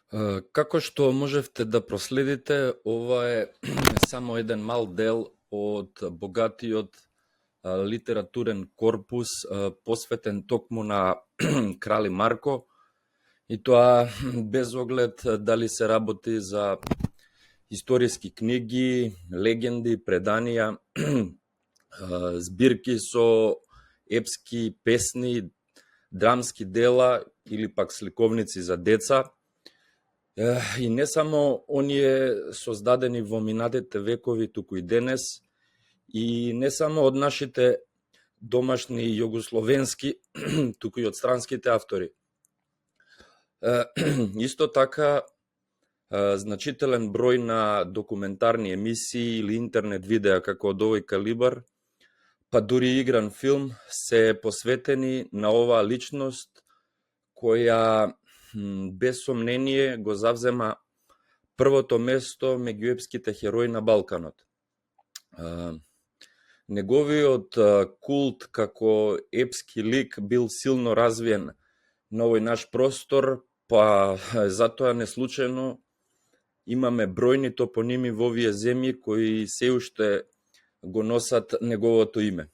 Како што можевте да проследите, ова е само еден мал дел од богатиот литературен корпус посветен токму на Крали Марко, и тоа без оглед дали се работи за историски книги, легенди, преданија, збирки со епски песни, драмски дела или пак сликовници за деца. И не само оние создадени во минатите векови, туку и денес, и не само од нашите домашни југословенски, туку и од странските автори. Исто така, значителен број на документарни емисии или интернет видеа како од овој калибар, па дури игран филм, се посветени на оваа личност која без сомнение го завзема првото место меѓу епските херои на Балканот. Неговиот култ како епски лик бил силно развиен на овој наш простор, па затоа неслучајно имаме бројни топоними во овие земји кои се уште го носат неговото име.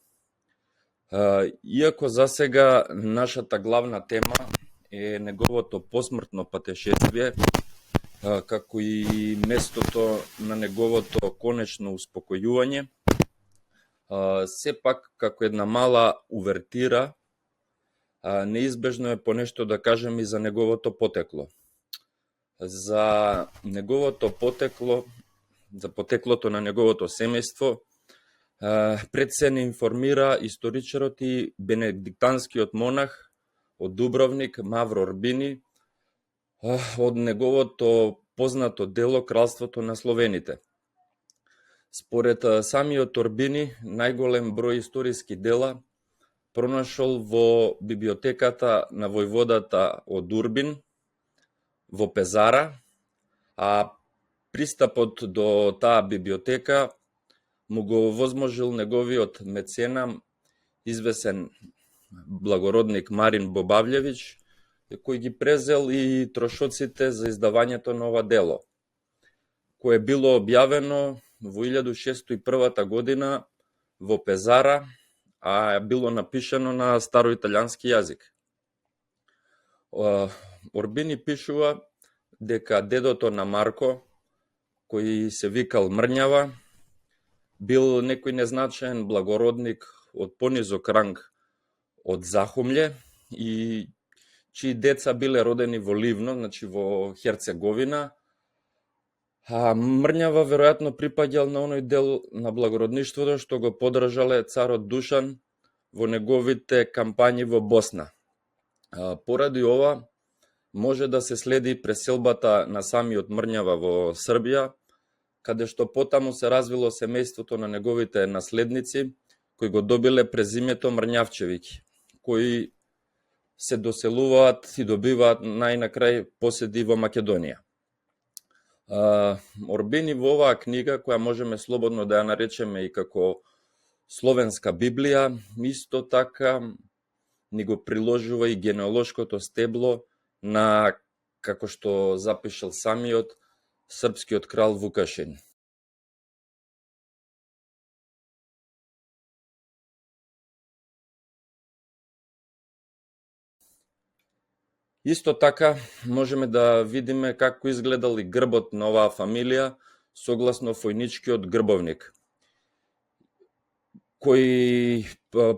Иако засега нашата главна тема е неговото посмртно патешествие, како и местото на неговото конечно успокојување, сепак како една мала увертира, неизбежно е понешто да кажем и за неговото потекло. За неговото потекло, за потеклото на неговото семејство, пред се не информира историчарот и бенедиктанскиот монах од Дубровник Мавро Орбини од неговото познато дело Кралството на Словените. Според самиот Орбини, најголем број историски дела пронашол во библиотеката на војводата од Урбин во Пезара, а пристапот до таа библиотека му го возможил неговиот мецена, извесен благородник Марин Бобављевиќ, кој ги презел и трошоците за издавањето на ова дело, кое било објавено во 1601 година во Пезара, а било напишано на староиталијански јазик. Орбини пишува дека дедото на Марко, кој се викал Мрњава, бил некој незначаен благородник од понизок ранг од Захумље и чии деца биле родени во Ливно, значи во Херцеговина, а Мрњава веројатно припаѓал на оној дел на благородништвото што го подржале царот Душан во неговите кампањи во Босна. Поради ова, може да се следи преселбата на самиот Мрњава во Србија, каде што потаму се развило семејството на неговите наследници, кои го добиле презимето Мрњавчевиќ, кои се доселуваат и добиваат најнакрај поседи во Македонија. Орбини во оваа книга, која можеме слободно да ја наречеме и како словенска Библија, исто така ни го приложува и генеалошкото стебло на, како што запишал самиот, српскиот крал Вукашин. Исто така можеме да видиме како изгледал и грбот на оваа фамилија согласно војничкиот грбовник, кој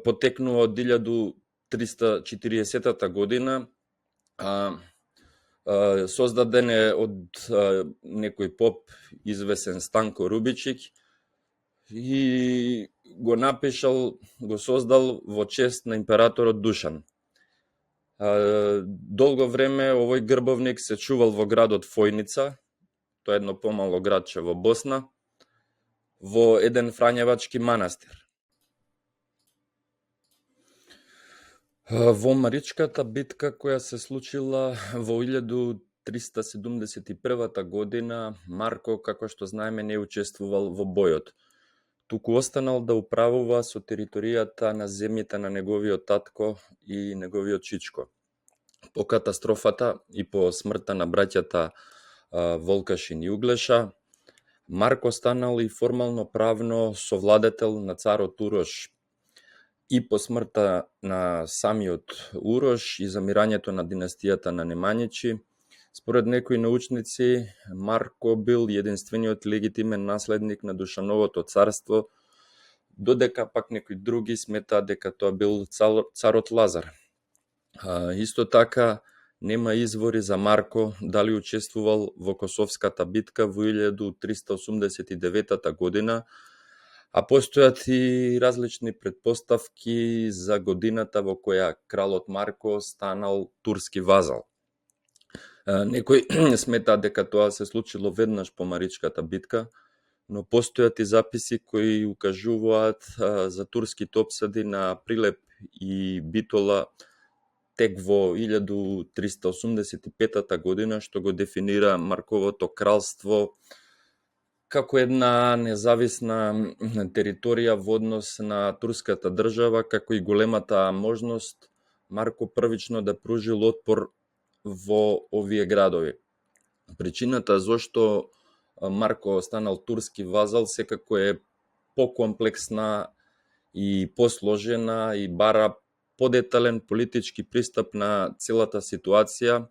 потекнува од 1340 година, создаден е од некој поп извесен Станко Рубичиќ и го напишал, го создал во чест на императорот Душан. Долго време овој грбовник се чувал во градот Фојница, тоа е едно помало градче во Босна, во еден фрањевачки манастир. Во Маричката битка која се случила во 1371 година, Марко, како што знаеме, не учествувал во бојот, туку останал да управува со територијата на земјите на неговиот татко и неговиот чичко. По катастрофата и по смртта на браќата Волкашин и Углеша, Марко станал и формално правно совладетел на царот Урош. И по смртта на самиот Урош и замирањето на династијата на Немањичи, според некои научници, Марко бил единствениот легитимен наследник на Душановото царство, додека пак некои други сметаат дека тоа бил царот Лазар. Исто така, нема извори за Марко дали учествувал во Косовската битка во 1389 година, а постојат и различни предпоставки за годината во која кралот Марко станал турски вазал. Некои сметаат дека тоа се случило веднаш по Маричката битка, но постојат и записи кои укажуваат за турските опсади на Прилеп и Битола тек во 1385 година, што го дефинира Марковото кралство како една независна територија во однос на турската држава, како и големата можност Марко првично да пружил отпор во овие градови. Причината зошто Марко станал турски вазал секако е покомплексна и посложена и бара подетален политички пристап на целата ситуација,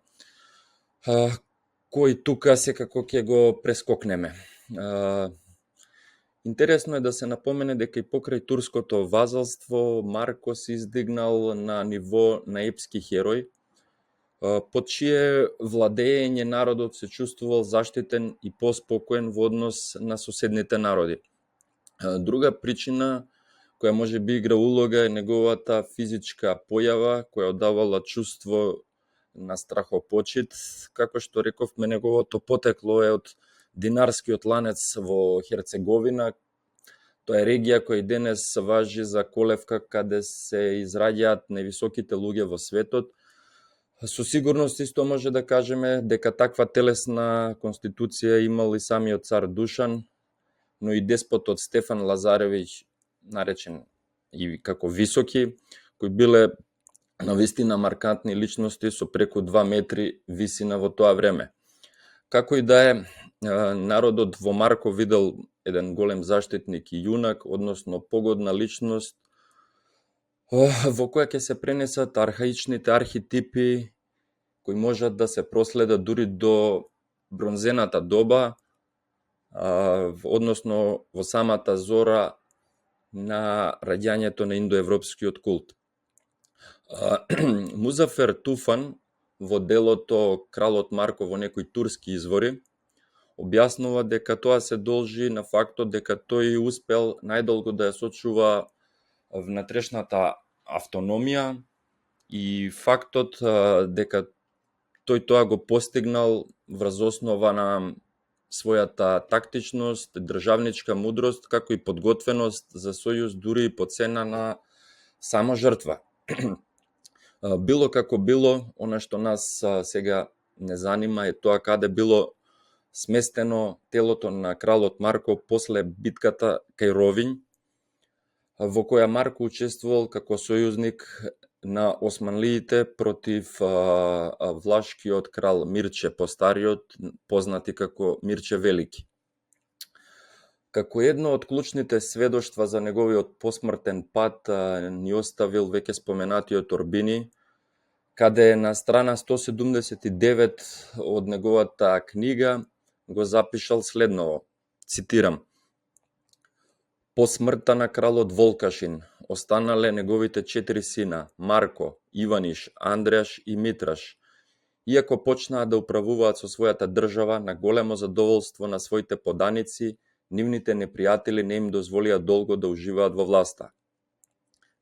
кој тука секако ќе го прескокнеме. Интересно е да се напомене дека и покрај турското вазалство Марко се издигнал на ниво на епски херој, под чие владење народот се чувствувал заштитен и поспокоен во однос на соседните народи. Друга причина која може би игра улога е неговата физичка појава, која одавала чувство на страхопочит. Како што рековме, неговото потекло е од динарскиот ланец во Херцеговина. Тоа е регија која и денес важи за колевка каде се израѓаат највисоките луѓе во светот. Со сигурност исто може да кажеме дека таква телесна конституција имал и самиот цар Душан, но и деспотот Стефан Лазаревиќ, наречен и како Високи, кои биле навистина маркантни личности со преку 2 метри висина во тоа време. Како и да е, народот во Марко видел еден голем заштитник и јунак, односно погодна личност, во која ќе се пренесат архаичните архетипи кои можат да се проследат дури до бронзената доба, односно во самата зора на раѓањето на индоевропскиот култ. Музафер Туфан во делото Кралот Марко во некои турски извори објаснува дека тоа се должи на фактот дека тој успел најдолго да ја сочува внатрешната автономија и фактот дека тој тоа го постигнал врз основа на својата тактичност, државничка мудрост, како и подготвеност за сојуз дури и по цена на сама жртва. Било како било, она што нас сега не занима е тоа каде било сместено телото на кралот Марко после битката кај Ровињ, во која Марко учествувал како сојузник на османлиите против влашкиот крал Мирче Постариот, познати како Мирче Велики. Како едно од клучните сведоштва за неговиот посмртен пат ни оставил веќе споменатиот Орбини, каде на страна 179 од неговата книга го запишал следново, цитирам: "По смртта на кралот Волкашин останале неговите 4 сина, Марко, Иваниш, Андреаш и Митраш. Иако почнаа да управуваат со својата држава на големо задоволство на своите поданици, нивните непријатели не им дозволија долго да уживаат во власта.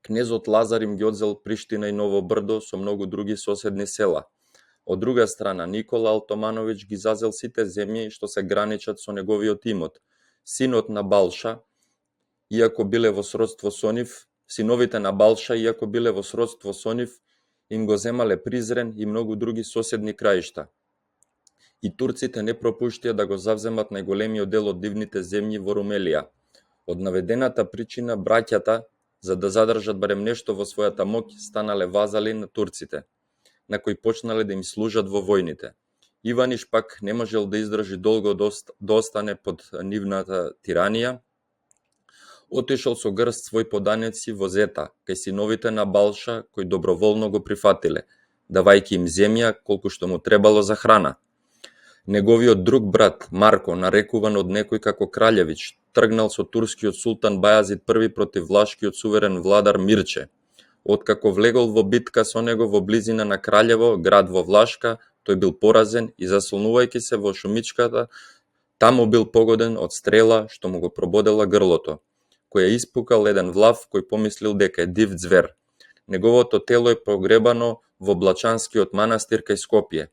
Кнезот Лазар им ги одзел Приштина и Ново Брдо со многу други соседни села. Од друга страна, Никола Алтомановиќ ги зазел сите земји што се граничат со неговиот имот. Синот на Балша, иако биле во сродство со нив, синовите на Балша, иако биле во сродство со нив, им го земале Призрен и многу други соседни краишта. И турците не пропуштија да го завземат најголемиот дел од дивните земји во Румелија. Од наведената причина, браќата, за да задржат барем нешто во својата моќ, станале вазали на турците. на кои почнале да им служат во војните. Иваниш пак не можел да издржи долго да остане под нивната тиранија. Отишол со грст свој поданици во Зета, кај синовите на Балша, кои доброволно го прифатиле, давајќи им земја колку што му требало за храна. Неговиот друг брат, Марко, нарекуван од некој како Краљевич, тргнал со турскиот султан Бајазид I против влашкиот суверен владар Мирче. Откако влегол во битка со него во близина на Краљево, град во Влашка, тој бил поразен и заслонувајќи се во шумичката, таму бил погоден од стрела што му го прободела грлото, која испукал еден влав кој помислил дека е див ѕвер. Неговото тело е погребано во Блачанскиот манастир кај Скопје.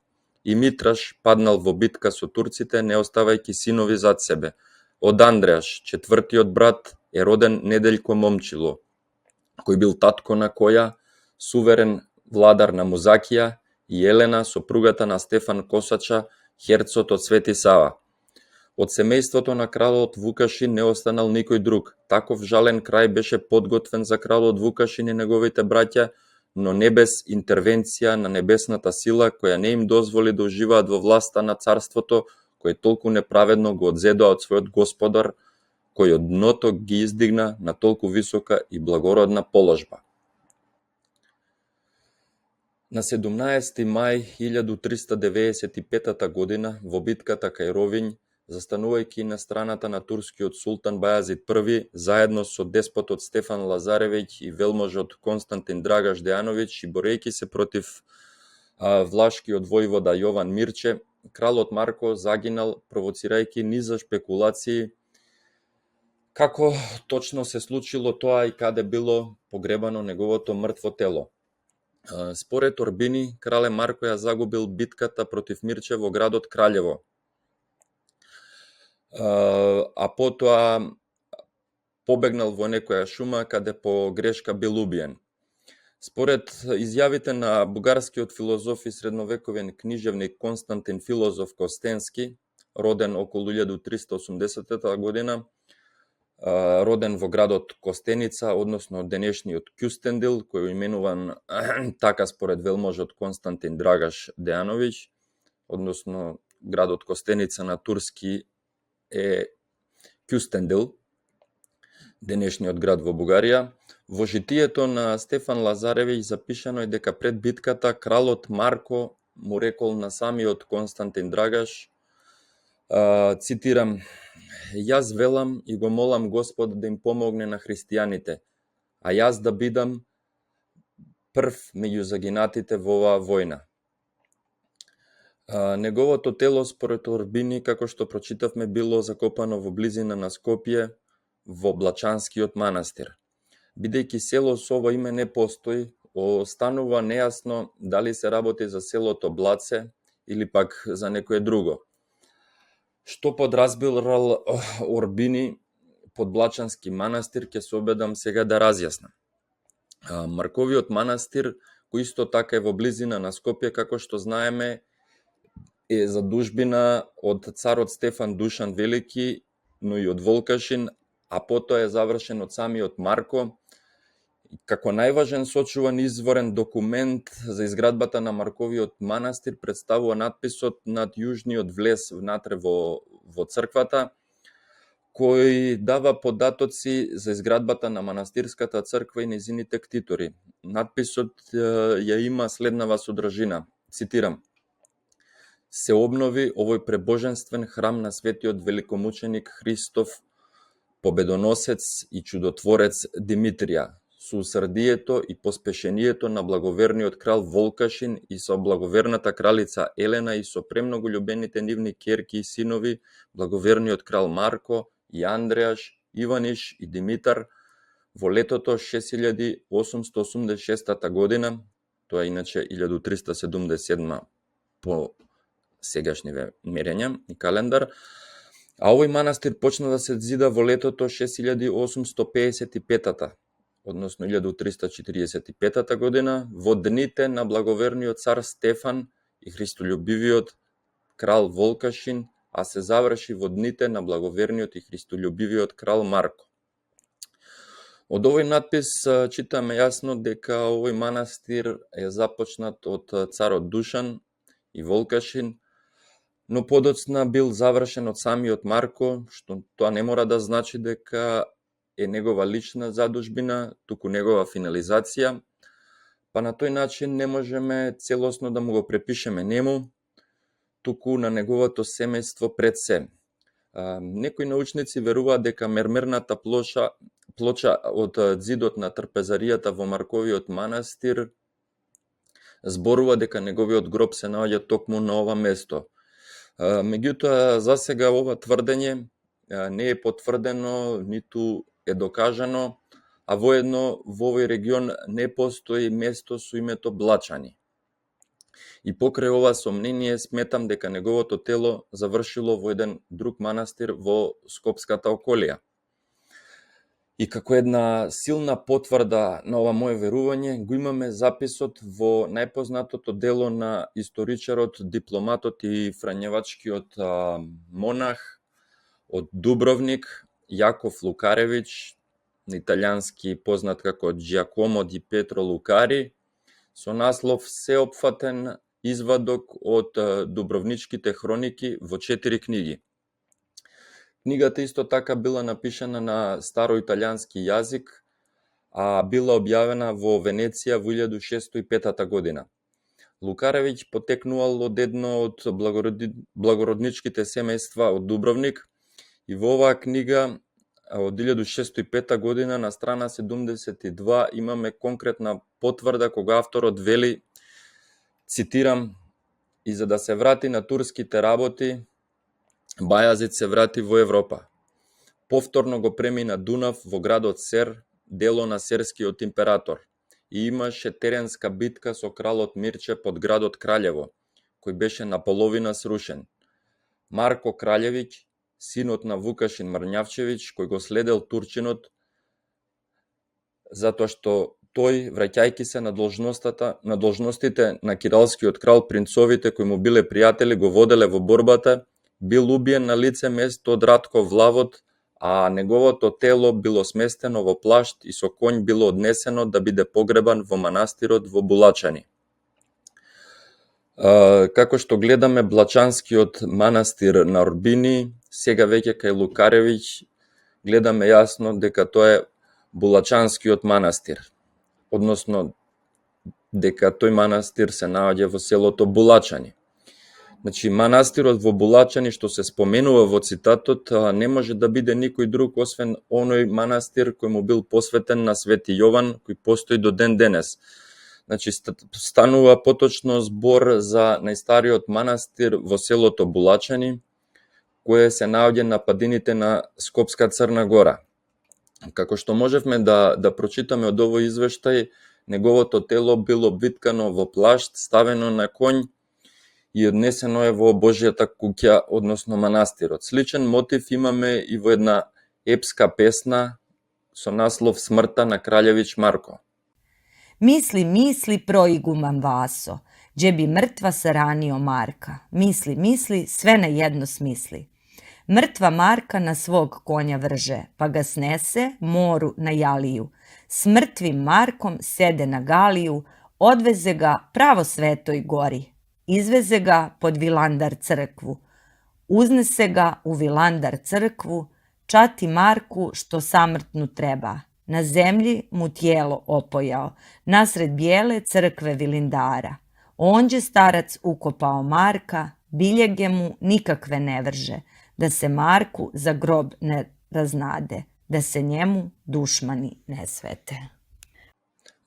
И Митраш паднал во битка со турците, не оставајќи синови зад себе. Од Андреаш, четвртиот брат, е роден Неделјко Момчило, кој бил татко на Која, суверен владар на Музакија, и Елена, сопругата на Стефан Косача, херцот од Свети Сава. Од семејството на кралот Вукашин не останал никој друг. Таков жален крај беше подготвен за кралот Вукашин и неговите браќа, но не без интервенција на небесната сила, која не им дозволи да уживаат во власта на царството, кој толку неправедно го одзедоа од својот господар, кој од дното ги издигна на толку висока и благородна положба. На 17. мај 1395 година, во битката кај Ровињ, застанувајќи на страната на турскиот султан Бајазид I, заедно со деспотот Стефан Лазаревиќ и велможот Константин Драгаш Дејановиќ и борејќи се против влашкиот војвода Јован Мирче, кралот Марко загинал, провоцирајќи низа шпекулации како точно се случило тоа и каде било погребано неговото мртво тело. Според Орбини, крале Марко ја загубил битката против Мирче во градот Краљево, а потоа побегнал во некоја шума каде по грешка бил убиен. Според изјавите на бугарскиот филозоф и средновековен книжевник Константин Филозоф Костенски, роден околу 1380 година, роден во градот Костеница, односно денешниот Кюстендил, кој е именуван така според велможот Константин Драгаш Дејановиќ, односно градот Костеница на турски е Кюстендил, денешниот град во Бугарија. Во житието на Стефан Лазаревиќ запишано е дека пред битката кралот Марко му рекол на самиот Константин Драгаш, цитирам: "Јас велам и го молам Господ да им помогне на христијаните, а јас да бидам прв меѓу загинатите во оваа војна." Неговото тело, според Орбини, како што прочитавме, било закопано во близина на Скопје, во Блачанскиот манастир. Бидејќи село со ово име не постои, останува нејасно дали се работи за селото Блаце или пак за некое друго. Што подразбирал Орбини под Блачански манастир, ќе се обедам сега да разјаснам. Марковиот манастир, кој исто така е во близина на Скопје, како што знаеме, е задужбина од царот Стефан Душан Велики, но и од Волкашин, а потоа е завршен од самиот Марко. Како најважен сочуван изворен документ за изградбата на Марковиот манастир представува надписот над јужниот влез внатре во црквата, кој дава податоци за изградбата на манастирската црква и незините ктитори. Надписот ја има следнава содржина, цитирам: "Се обнови овој пребоженствен храм на светиот великомученик Христов, победоносец и чудотворец Димитрија, со усрдието и поспешението на благоверниот крал Волкашин и со благоверната кралица Елена и со премногу љубените нивни ќерки и синови, благоверниот крал Марко и Андреаш, Иваниш и Димитар, во летото 6886 година, тоа иначе 1377 по сегашниве мерења и календар, а овој манастир почна да се зида во летото 6855, односно 1345 година, во дните на благоверниот цар Стефан и христољубивиот крал Волкашин, а се заврши во дните на благоверниот и христољубивиот крал Марко. Од овој надпис читаме јасно дека овој манастир е започнат од царот Душан и Волкашин, но подоцна бил завршен од самиот Марко, што тоа не мора да значи дека е негова лична задужбина, туку негова финализација, па на тој начин не можеме целосно да му го препишеме нему, туку на неговото семејство пред се. Некои научници веруваат дека мермерната плоча од ѕидот на трпезаријата во Марковиот манастир зборува дека неговиот гроб се наоѓа токму на ова место. Меѓутоа, засега ова тврдење не е потврдено, ниту е докажано, а воедно во овој регион не постои место со името Блачани. И покрај ова сомнение сметам дека неговото тело завршило во еден друг манастир во Скопската околија. И како една силна потврда на ова моје верување, го имаме записот во најпознатото дело на историчарот, дипломатот и фрањевачкиот монах од Дубровник, Јаков Лукаревиќ, на италијански познат како Джиакомо ди Петро Лукари, со наслов Сеопфатен извадок од Дубровничките хроники во 4 книги. Книгата исто така била напишана на староиталијански јазик, а била објавена во Венеција во 1605 година. Лукаревиќ потекнувал од едно од благородничките семејства од Дубровник и во оваа книга од 1605 година на страна 72 имаме конкретна потврда кога авторот вели, цитирам: "И за да се врати на турските работи, Бајазит се врати во Европа. Повторно го премина Дунав во градот Сер, дело на серскиот император, и имаше теренска битка со кралот Мирче под градот Краљево, кој беше наполовина срушен. Марко Краљевиќ, синот на Вукашин Мрњавчевиќ, кој го следел турчинот, затоа што тој, враќајќи се на должностите на киралскиот крал, принцовите кои му биле пријатели го воделе во борбата, бил убиен на лице место од Ратко Влавот, а неговото тело било сместено во плашт и со конј било однесено да биде погребан во манастирот во Булачани." Како што гледаме, Блачанскиот манастир на Орбини, сега веќе кај Лукаревиќ, гледаме јасно дека тоа е Булачанскиот манастир, односно дека тој манастир се наоѓа во селото Булачани. Значи, манастирот во Булачани што се споменува во цитатот не може да биде никој друг освен оној манастир кој му бил посветен на Свети Јован, кој постои до ден денес. Значи, станува поточно збор за најстариот манастир во селото Булачани, кое се наоѓа на падините на Скопска Црна Гора. Како што можевме да прочитаме од овој извештај, неговото тело било биткано во плашт, ставено на конј и однесено е во Божјата куќа, односно манастирот. Сличен мотив имаме и во една епска песна со наслов "Смртта на Краљевиќ Марко". Misli, misli, proigumam Vaso, gdje bi mrtva saranio Marka. Misli, misli, sve na jedno smisli. Mrtva Marka na svog konja vrže, pa ga snese moru na Jaliju. S mrtvim Markom sede na Galiju, odveze ga pravo Svetoj gori. Izveze ga pod Vilandar crkvu. Uznese ga u Vilandar crkvu, čati Marku što samrtnu treba. Na zemlji mu tijelo opojao, nasred bijele crkve Vilindara. Onđe starac ukopao Marka, biljege mu nikakve ne vrže, da se Marku za grob ne raznade, da se njemu dušmani ne svete.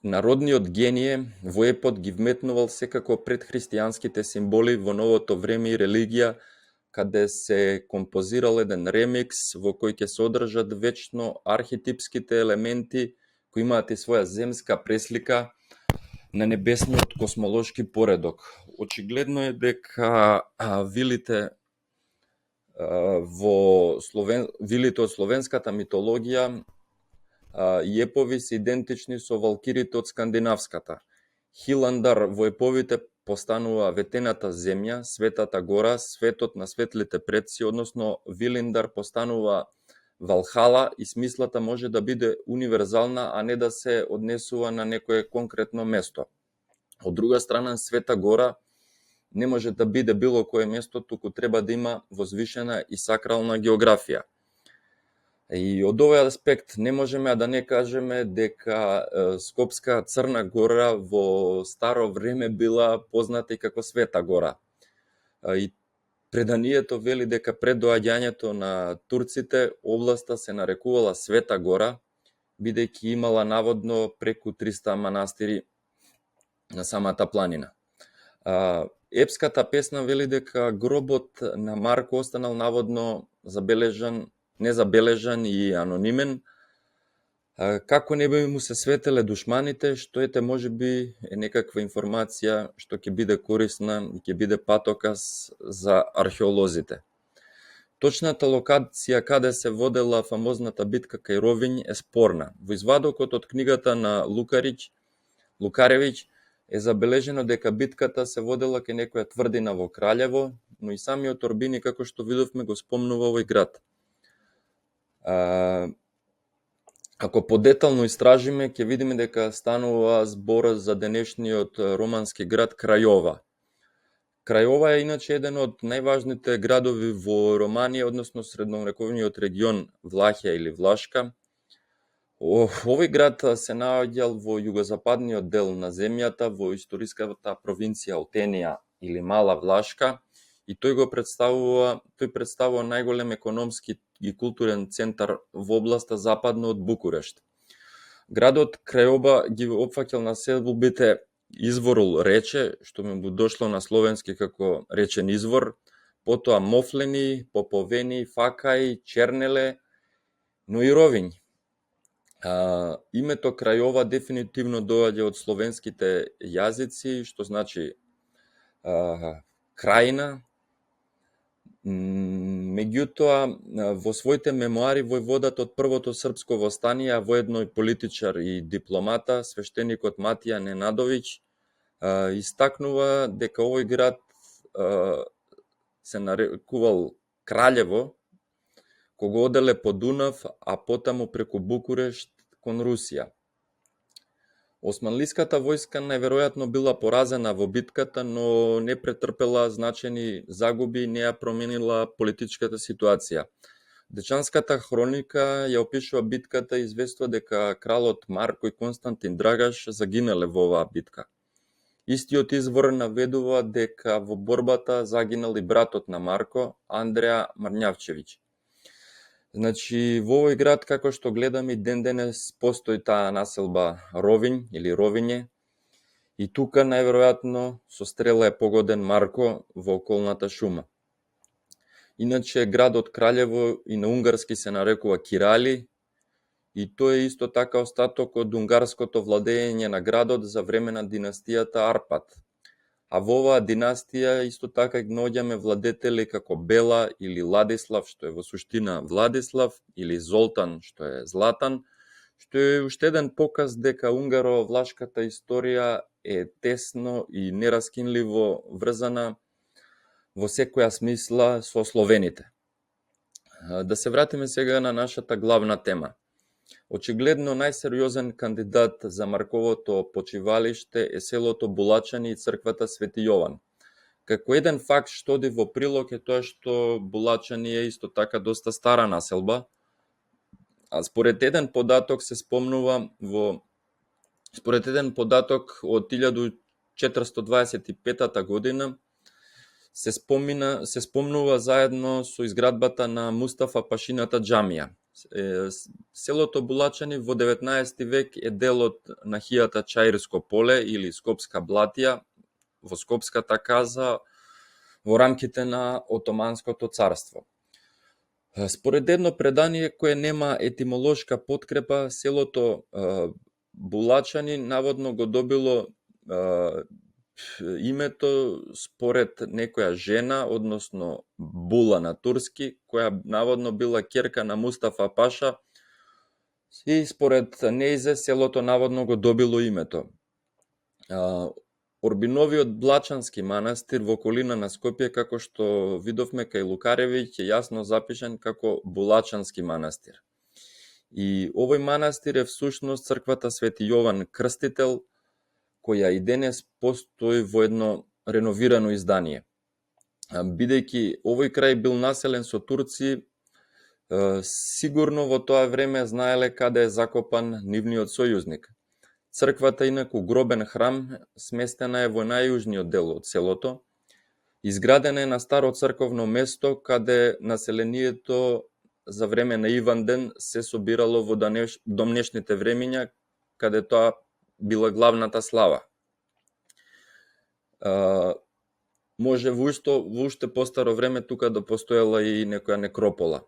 Народниот гение во епот ги вметнувал секако предхристијанските символи во новото време и религија, каде се композирал еден ремикс во кој ќе содржат вечно архетипските елементи кои имаат и своја земска преслика на небесниот космолошки поредок. Очигледно е дека вилите вилите од словенската митологија и епови се идентични со валкирите од скандинавската. Хиландар во еповите постанува ветената земја, Светата гора, светот на светлите предци, односно Вилиндар постанува Валхала и смислата може да биде универзална, а не да се однесува на некое конкретно место. Од друга страна, Света Гора не може да биде било кое место, туку треба да има возвишена и сакрална географија. И од овој аспект не можеме да не кажеме дека Скопска Црна Гора во старо време била позната и како Света Гора. И преданието вели дека пред доаѓањето на турците областа се нарекувала Света Гора, бидејќи имала наводно преку 300 манастири на самата планина. Епската песна вели дека гробот на Марко останал наводно незабележан и анонимен, како не би му се светеле душманите, што ете можеби е некаква информација што ќе биде корисна и ќе биде патоказ за археолозите. Точната локација каде се водела фамозната битка кај Ровињ е спорна. Во извадокот од книгата на Лукаревиќ е забележено дека битката се водела кај некоја тврдина во Краљево, но и самиот Орбини, како што видовме, го спомнува овој град. Ако подетално истражиме, ќе видиме дека станува збор за денешниот романски град Крајова. Крајова е иначе еден од најважните градови во Романија, односно средновековниот регион Влахија или Влашка. Овој град се наоѓал во југозападниот дел на земјата, во историската провинција Отенија или Мала Влашка, и тој представува најголем економски и културен центар во областа западно од Букурешт. Градот Крајоба ги опфаќал населбите Изворул рече, што ми дошло на словенски како речен извор, потоа Мофлени, Поповени, Факај, Чернеле, но и Ровињ. Името Крајова дефинитивно доаѓа од словенските јазици, што значи крајна. Меѓутоа, во своите мемуари војводата од првото српско востание, а воедно и политичар и дипломата, свештеникот Матија Ненадовиќ, истакнува дека овој град се нарекувал Краљево, кога оделе по Дунав, а потаму преку Букурешт кон Русија. Османлиската војска најверојатно била поразена во битката, но не претрпела значајни загуби и не ја променила политичката ситуација. Дечанската хроника ја опишува битката и известува дека кралот Марко и Константин Драгаш загинале во оваа битка. Истиот извор наведува дека во борбата загинал и братот на Марко, Андреа Марњавчевиќ. Значи, во овој град, како што гледаме, ден денес постои таа населба Ровињ или Ровиње, и тука најверојатно со стрела е погоден Марко во околната шума. Иначе градот Краљево и на унгарски се нарекува Кирали, и тој е исто така остаток од унгарското владење на градот за време на династијата Арпад. А во оваа династија исто така наоѓаме владетели како Бела или Ладислав, што е во суштина Владислав, или Золтан, што е Златан, што е уште еден показ дека унгаро-влашката историја е тесно и нераскинливо врзана во секоја смисла со словените. Да се вратиме сега на нашата главна тема. Очигледно најсериозен кандидат за Марковото почивалиште е селото Булачани и црквата Свети Јован. Како еден факт што оди во прилог е тоа што Булачани е исто така доста стара населба, а според еден податок од 1425 година се спомнува заедно со изградбата на Мустафа Пашината џамија. Селото Булачани во 19 век е дел од нахијата Чаирско поле или Скопска блатија во Скопската каза во рамките на Отоманското царство. Според едно предание кое нема етимолошка подкрепа, селото Булачани наводно го добило името според некоја жена, односно Була на турски, која наводно била ќерка на Мустафа Паша, и според нејзе селото наводно го добило името. Орбиновиот Блачански манастир во околина на Скопје, како што видовме кај Лукаревиќ, е јасно запишан како Булачански манастир. И овој манастир е всушност црквата Свети Јован Крстител, која и денес постои во едно реновирано издание. Бидејќи овој крај бил населен со турци, сигурно во тоа време знаеле каде е закопан нивниот сојузник. Црквата, инаку гробен храм, сместена е во најјужниот дел од селото. Изградена е на старо црковно место, каде населението за време на Иванден се собирало во домнешните времиња, каде тоа била главната слава. Може во уште постаро време тука да постоела и некоја некропола.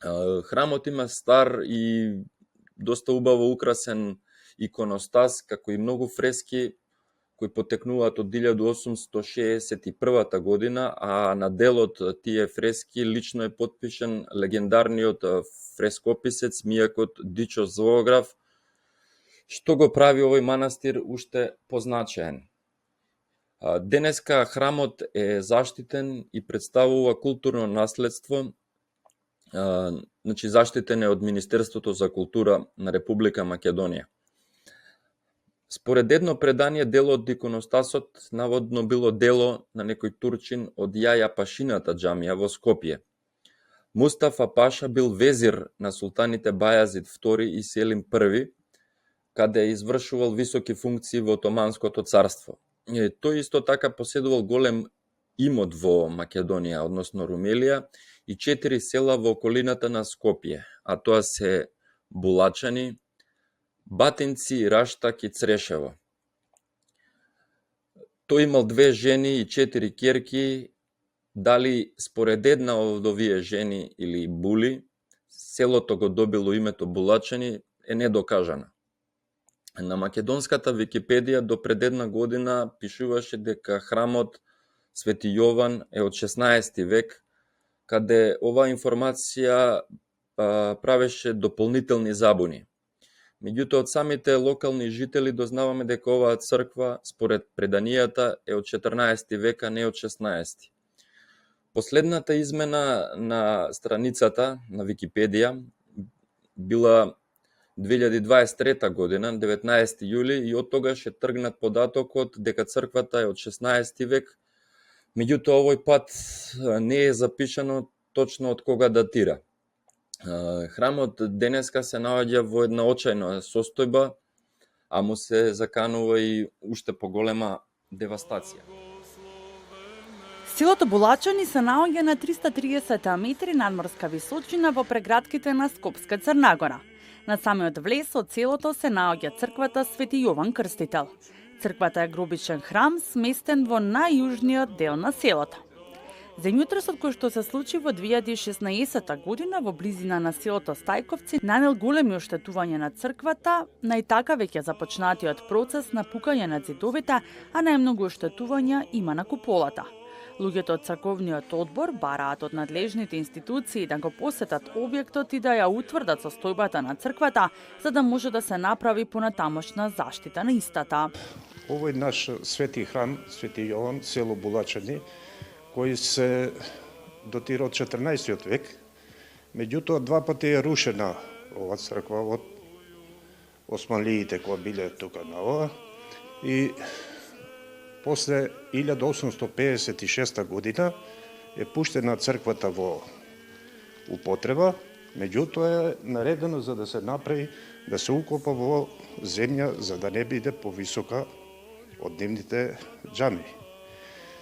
Храмот има стар и доста убаво украсен иконостас, како и многу фрески кои потекнуваат од 1861 година, а на дел од тие фрески лично е потпишен легендарниот фрескописец Мијакот Дичо Зоограф, што го прави овој манастир уште позначаен. Денеска храмот е заштитен и представува културно наследство, заштитен е од Министерството за култура на Република Македонија. Според едно предание, делот од иконостасот наводно било дело на некој турчин од Јаја Пашината џамија во Скопје. Мустафа Паша бил везир на султаните Бајазид II и Селим I, каде извршувал високи функции во Отоманското царство. Тој исто така поседувал голем имот во Македонија, односно Румелија, и 4 села во околината на Скопје, а тоа се Булачани, Батинци, Раштак и Црешево. Тој имал 2 жени и 4 ќерки. Дали според една од овие жени или були, селото го добило името Булачани, е недокажано. На македонската Википедија до пред една година пишуваше дека храмот Свети Јован е од 16 век, каде оваа информација правеше дополнителни забуни. Меѓутоа, од самите локални жители дознаваме дека оваа црква, според преданијата, е од 14 век, а не од 16. Последната измена на страницата на Википедија била 2023 година, 19 јули, и од тогаш е тргнат податокот дека црквата е од 16 век, меѓутоа овој пат не е запишано точно од кога датира. Храмот денеска се наоѓа во една очајна состојба, а му се заканува и уште поголема девастација. Селото Булачани се наоѓа на 330 метри надморска височина во прегратките на Скопска Црнагора. На самиот влез од селото се наоѓа црквата Свети Јован Крстител. Црквата е гробичен храм, сместен во најјужниот дел на селото. Земјотресот кој што се случи во 2016 година во близина на селото Стајковци нанел големи оштетувања на црквата, најтака веќе започнатиот процес на пукање на зидовите, а најмногу оштетувања има на куполата. Луѓето од црковниот одбор бараат од надлежните институции да го посетат објектот и да ја утврдат состојбата на црквата, за да може да се направи понатамошна заштита на истата. Овој наш свети храм, Свети Јован, село Булачани, кој се дотира од 14 век, меѓутоа 2 пати е рушена ова црква од османлиите кои биле тука на ова, и после 1856 година е пуштена црквата во употреба, меѓутоа е наредено за да се направи, да се укопа во земја за да не биде повисока од нивните џамии.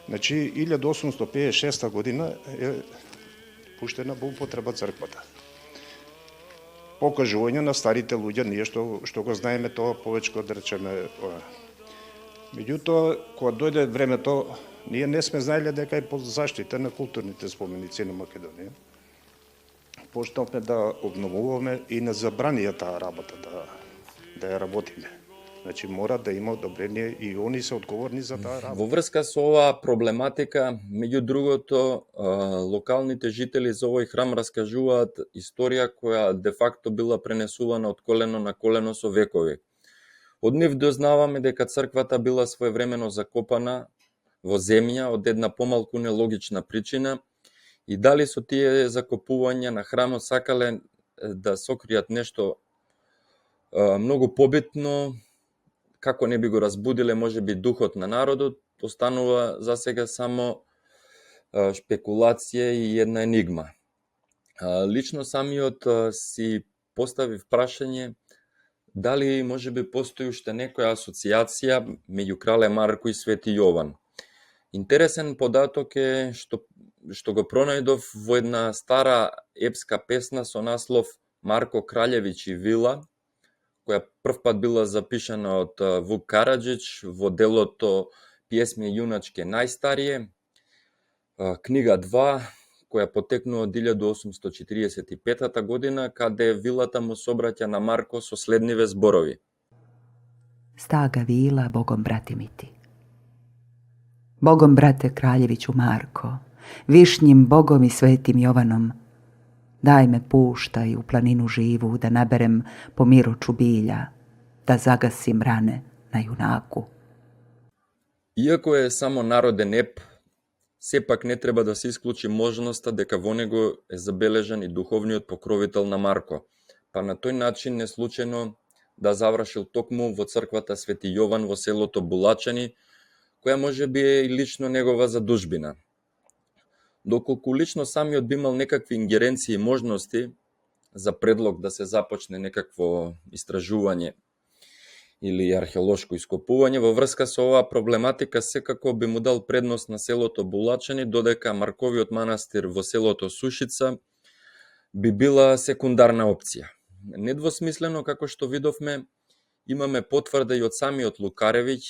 Значи, 1856 година е пуштена во употреба црквата. Покажување на старите луѓе, ние што го знаеме тоа повеќе да речеме. Меѓутоа, кога дојде времето, ние не сме знаеле дека е под заштита на културните споменици на Македонија. Почнавме да обновуваме и не забранија таа работа да ја работиме. Значи, мора да има одобрение и они се одговорни за таа работа. Во врска со оваа проблематика, меѓу другото, локалните жители за овој храм раскажуваат историја која де факто била пренесувана од колено на колено со векови. Од нив дознаваме дека црквата била своевремено закопана во земја од една помалку нелогична причина и дали со тие закопувања на храмот сакале да сокријат нешто многу побитно, како не би го разбудиле можеби духот на народот, останува за сега само шпекулација и една енигма. Лично самиот си поставив прашање дали можеби постои уште некоја асоциација меѓу крале Марко и Свети Јован. Интересен податок е што го пронајдов во една стара епска песна со наслов Марко Краљевич и Вила, која првпат била запишана од Вук Караджич во делото Пјесме јуначке најстарие, книга 2, која потекнува од 1845 година, каде Вилата му собраќа на Марко со следниве зборови. Staga Vila, Bogom brati mi ti. Bogom brate Kraljeviću Marko, Višnjim Bogom i Svetim Jovanom, daj me puštaj u planinu živu, da naberem po miroču bilja, da zagasim rane na junaku. Иако е само народен еп, сепак не треба да се исклучи можноста дека во него е забележан и духовниот покровител на Марко, па на тој начин не случајно да завршил токму во црквата Свети Јован во селото Булачани, која може би е и лично негова задужбина. Доколку лично самиот би имал некакви ингеренции и можности за предлог да се започне некакво истражување или археолошко ископување во врска со оваа проблематика, секако би му дал предност на селото Булачани, додека Марковиот манастир во селото Сушица би била секундарна опција. Недвосмислено, како што видовме, имаме потврда и од самиот Лукаревиќ,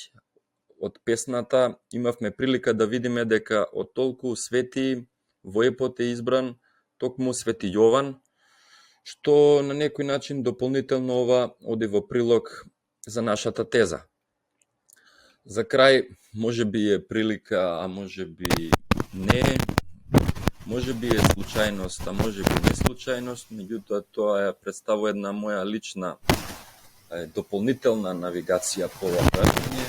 од песната, имавме прилика да видиме дека од толку свети во епот е избран токму Свети Јован, што на некој начин дополнително ова оди во прилог за нашата теза. За крај, може би е прилика, а може би не, може би е случајност, а може би не случајност, меѓутоа тоа представува една моја лична дополнителна навигација по ова прашање.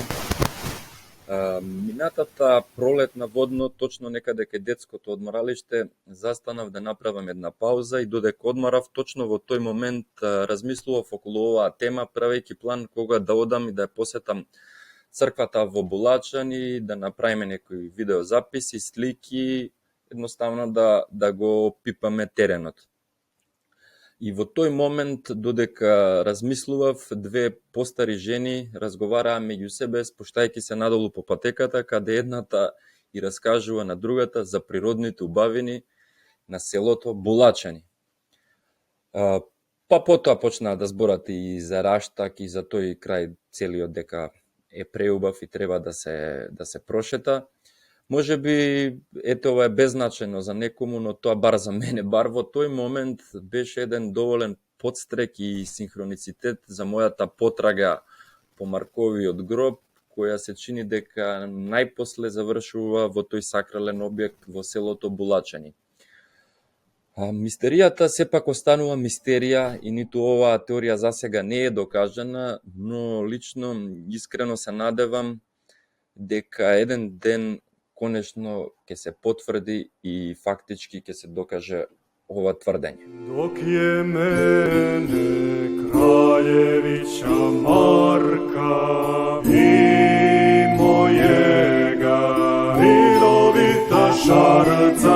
Минатата пролет наводно, точно некаде кај детското одморалиште, застанав да направам една пауза и додека одморав, точно во тој момент размислував околу оваа тема, правејќи план кога да одам и да ја посетам црквата во Булачани, да направиме некои видеозаписи, слики, едноставно да го пипаме теренот. И во тој момент, додека размислував, две постари жени разговараа меѓу себе, спуштајќи се надолу по патеката, каде едната и раскажува на другата за природните убавини на селото Булачани. Па потоа почнаа да зборат и за Раштак и за тој крај целиот дека е преубав и треба да се прошета. Може би, ето ова е беззначено за некому, но тоа бар за мене, бар во тој момент беше еден доволен подстрек и синхроницитет за мојата потрага по Марковиот гроб, која се чини дека најпосле завршува во тој сакрален објект во селото Булачани. Мистеријата сепак останува мистерија и ниту оваа теорија засега не е докажана, но лично искрено се надевам дека еден ден конечно ќе се потврди и фактички ќе се докаже ова тврдење. Dok je mene Kraljevića Marka i mojega vidovita šarca